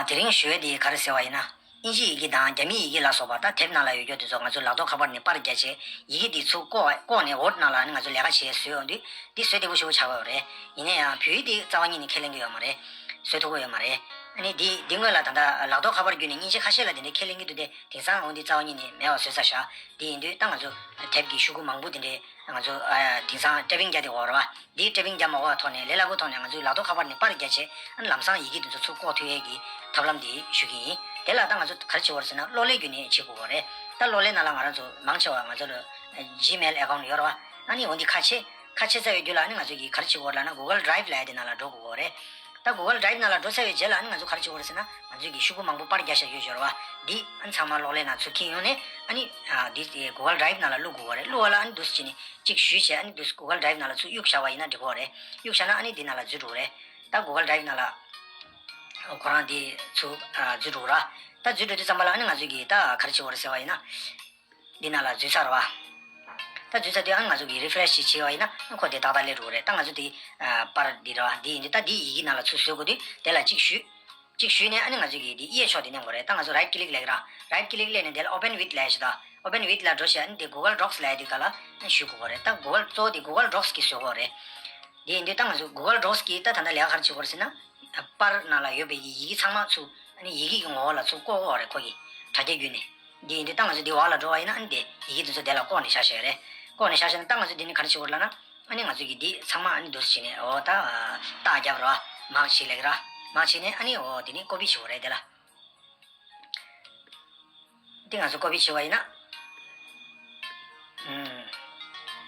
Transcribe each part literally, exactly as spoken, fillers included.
དེ་རིང་ཞུ་ཡས་དེ་ག་རེ་ཟེར་བ་ཡིན་ན། ཨིན་ཇིའི་ཡི་གེ་དང་རྒྱ་མིའི་ཡི་གེ་ལ་སོགས་པ་ད་དེབ་ནང་ལ་ཡོད་རྒྱུ་དེ་ཚོ་ང་ཚོ་ལག་ཐོགས་ཁ་པར་ནས་པར་རྒྱག་བྱས་ཡི་གེ་དེ་ཚུར་བཀོག་བཀོག་ནས་ཝརཌ་ནང་ལ་ནི་ང་ཚོ་ལས་ཀ་བྱས་བཟོས་ཡོང་དུས་འདི་བཟོ་བདེ་པོ་ཞེ་པོ་ཆགས་ཀྱི་ཡོད་རེད། ཡིན་ན་ཡང་བོད་ཡིག་འདི་རྩ་བ་ཉིད་ནས་ཁས་ལེན་གྱི་ཡོད་མ་རེད། བཟོ་ཐུབ་ཀྱི་ཡོད་མ་རེད། ཨ་ནི་འདི་འདི་སྔོན་ལ་ད་ལྟ་ལག་ཐོགས་ཁ་པར་བརྒྱུད་ནས་མཉེན་ཆས་ཁ་ཤས་ལ་དེ་འདྲའི་ཁས་ལེན་གྱི་འདུག་སྟེ། དེང་སང་འོ་འདི་རྩ་བ་ཉིད་ནས་མེད་པ་བཟོས་ཚར་ཤག་འདི་ཡིན་དུས་ད་ང་ཚོ་དེབ་ཀྱི་ཤོག་གུ་མང་པོ་དེ་འདྲའི་ང་ཚོ་ཨ་དེང་སང་ཊའི་པིང་རྒྱག་བསྡད་ཡོད་རེད་བ། འདི་ཊའི་པིང་རྒྱག་མ་དགོས་པའི་ཐོག་ནས་ལས་སླ་པོའི་ཐོག་ནས་ང་ཚོའི་ལག་ཐོགས་ཁ་པར་ནས་པར་རྒྱག་བྱས་ཨ་ནི་ལམ་སང་ཡི་གེ་དེ་ཚོ་ཚུར་བཀོག་ཐུབ་ཡས་ཀྱི་ཐབས་ལམ་འདི་ཞུ་གི་ཡིན། དེ་ལ་ད་ང་ཚོ་ག་རེ་བྱེད་དགོས་རེད་ཟེར་ན་གློག་ཀླད་བརྒྱུད་ནས་བྱེད་དགོས་པ་རེད། ད་གློག་ཀླད་ནང་ལ་ང་རང་ཚོ་མང་ཆེ་བ་ང་ཚོ་ལ་Gmail account ཡོད་རེད་བ། ཨ་ནི་འོ་འདི་ཁ་ཕྱེ་ཁ་ཕྱེ་ཚར་བའི་རྒྱུད་ལ་ཨ་ནི་ང་ཚོ་གིས་ག་རེ་བྱེད་དགོས་རེད་ལབ་ན་Google Drive ལབ་ཡས་དེ་ནང་ལ་འགྲོ་དགོས་པ་རེད། ད་Google Drive ནང་ལ་འགྲོ་ཚར་བའི་རྗེས་ལ་ཨ་ནི་ང་ཚོ་ག་རེ་བྱེད་དགོས་རེད་ཟེར་ན་ང་ཚོ་གི་ཤོག་གུ་མང་པོ་པར་རྒྱག་བཞག་ཡོད་ཡོད་རེད་བ། འདི་ཨ་ནི་ཚང་མ་གློག་ཀླད་ནང་ཚུར་འཁྱེར་ཡོང་ནས་ཨ་ནི་ཨ་འདི་Google Drive ནང་ལ་བླུག་དགོས་པ་རེད། བླུག་པ་ལ་ཨ་ནི་འདུག་སེ་བྱས་ནས་གཅིག་གཞུས་བྱས་ཨ་ནི་འདུག་སེ་Google Drive ནང་ལ་ཚུར་གཡུག་བཞག་པ་ཡིན་ན་འགྲིག་གི་རེད། གཡུག་བཞག་ན་ཨ་ནི་འདི་ནང་ལ་འཛུལ་འགྲོ་གི་རེད། ད་Google Drive ནང་ལ་ཁོ་རང་འདི་ཚུར་ཨ་འཛུལ་འགྲོ་གི་རེད། ད་འཛུལ་འགྲོ་དུས་ཙམ་པ་ལ་ཨ་ནི་ང་ཚོ་གིས་ད་ག་རེ་བྱེད་དགོས་རེད་ཟེར་བ་ཡིན་ན། འདི་ནང་ལ་འཛུལ་ཚར་བ། ད་འཛུལ་ཚར་དུས་ཨ་ནི་ང་ཚོ་གིས་རི་ཕི་རེཤ་ཞིག་བྱས་པ་ཡིན་ན་ཨ་ཁོ་དེ་ཏག་ཏག་སླེབས་འགྲོ་གི་རེད། ད་ང་ཚོ་འདི་ཨ་པར་འདི་རེད་བ། འདི་ཡིན་དུས་ད་འདི་ཡི་གེ་ནང་ལ་ཚུར་བཟོ་དགོས་དུས་དེ་ལ་གཅིག་གཞུས། གཅིག་གཞུས་ནས་ཨ་ནི་ང་ཚོ་གིས་འདི་གཡས་ཕྱོགས་དེ་མནན་དགོས་རེད། ད་ང་ཚོ་right click ལབ་ཀྱི་ར། Right click སླེབས་ནས་དེ་ལ་open with ལབ་ཞིག་ད། Open with ལ་འགྲོ་བྱས་ཨ་ནི་དེ་Google Docs ལབ་ཡས་དེ་ག་ལ་ཨ་ནི་གཞུས་དགོས་རེད། ད་Google གཙོ་བོ་དེ་Google Docs གིས་བཟོ་དགོས་རེད། འདི་ཡིན་དུས་ད་ང་ཚོ་Google Docs གིས་ད་ད་ལྟ་ལས་ཀ་ག་རེ་བྱེད་དགོས་རེད་ཟེར་ན། པར་ནང་ལ་ཡོད་པའི་ཡི་གེ་ཚང་མ་ཚུར་ཨ་ནི་ཡི་གེ་གི་ངོ་བོ་ལ་ཚུར་བཀོག་དགོས་རེད་ཁོ་གིས། དྲ་རྒྱ་བརྒྱུད་ནས། འདི་ཡིན་དུས་ད་ང་ཚོ་འདི་འོག་ལ་འགྲོ་བ་ཡིན་ན་ཨ་ནི་དེ་ཡི་གེ་དེ་ཚོ་དེ་ལ་བཀོག་ནས་བཞག་བཞག་རེད། བཀོག་ནས་བཞག་བཞག་ན་ད་ང་ཚོ་འདི་ནི་ག་རེ་བྱེད་དགོས་ལབ་ན། ཨ་ནི་ང་ཚོ་གིས་འདི་ཚང་མ་ཨ་ནི་འདུག་སེ་བྱས་ནས་འོ་ད་རྟགས་རྒྱབ་རོགས། མར་ཀ་བྱེད་ལབ་ཀྱི་ར། མར་ཀ་བྱས་ནས་ཨ་ནི་འོ་དེ་ནི་ཀོ་པི་བྱེད་དགོས་རེད་དེ་ལ། འདི་ང་ཚོ་ཀོ་པི་བྱེད་པ་ཡིན་ན། ཨུམ།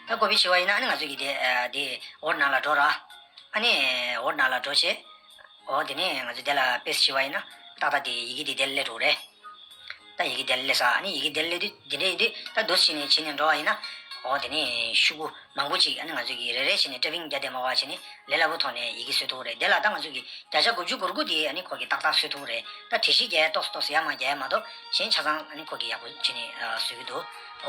ད་ཀོ་པི་བྱེད་པ་ཡིན་ན་ཨ་ནི་ང་ཚོ་གིས་དེ་ཨ་དེ་ཝརཌ་ནང་ལ་འགྲོ་ར། ཨ་ནི་ཝརཌ་ནང་ལ་འགྲོ་བྱས། འོ་དེ་ནས་ང་ཚོ་དེ་ལ་པེ་སི་ཊི་བྱེད་པ་ཡིན་ན་ཏག་ཏག་དེ་ཡི་གེ་དེ་དེ་ལ་སླེབས་འགྲོ་རེད། ད་ཡི་གེ་དེ་ལ་སླེབས་ས། ཨ་ནི་ཡི་གེ་དེ་ལ་སླེབས་དུས་དེ་འདྲ་ཡིན་དུས་ད་འདུག་སེ་བྱས་ནས་བྱས་ནས་འགྲོ་བ་ཡིན་ན། འོ་དེ་ནས་ཤོག་གུ་མང་པོ་ཅིག་ཨ་ནི་ང་ཚོ་གིས་རེ་རེ་བྱས་ནས་ཊའི་པིང་རྒྱག་བསྡད་མ་དགོས་པ་བྱས་ནས་ལས་སླ་པོའི་ཐོག་ནས་ཡི་གེ་བཟོ་ཐུབ་ཀྱི་རེད། དེ་ལ་ད་ང་ཚོ་གིས་བརྒྱ་ཆ་དགུ་བཅུ་གོ་དགུ་དེ་ཨ་ནི་ཁོ་གིས་ཏག་ཏག་བཟོ་ཐུབ་ཀྱི་རེད། ད་བྲིས་གཞི་རྒྱག་ཡ་ཏོག་ཙམ་ཏོག་ཙམ་ཡར་མར་རྒྱག་ཡ་མ་གཏོགས་གཞན་ཆ་ཚང་ཨ་ནི་ཁོ་གིས་ཡག་པོ་བྱས་ནས་བཟོ་གི་འདུག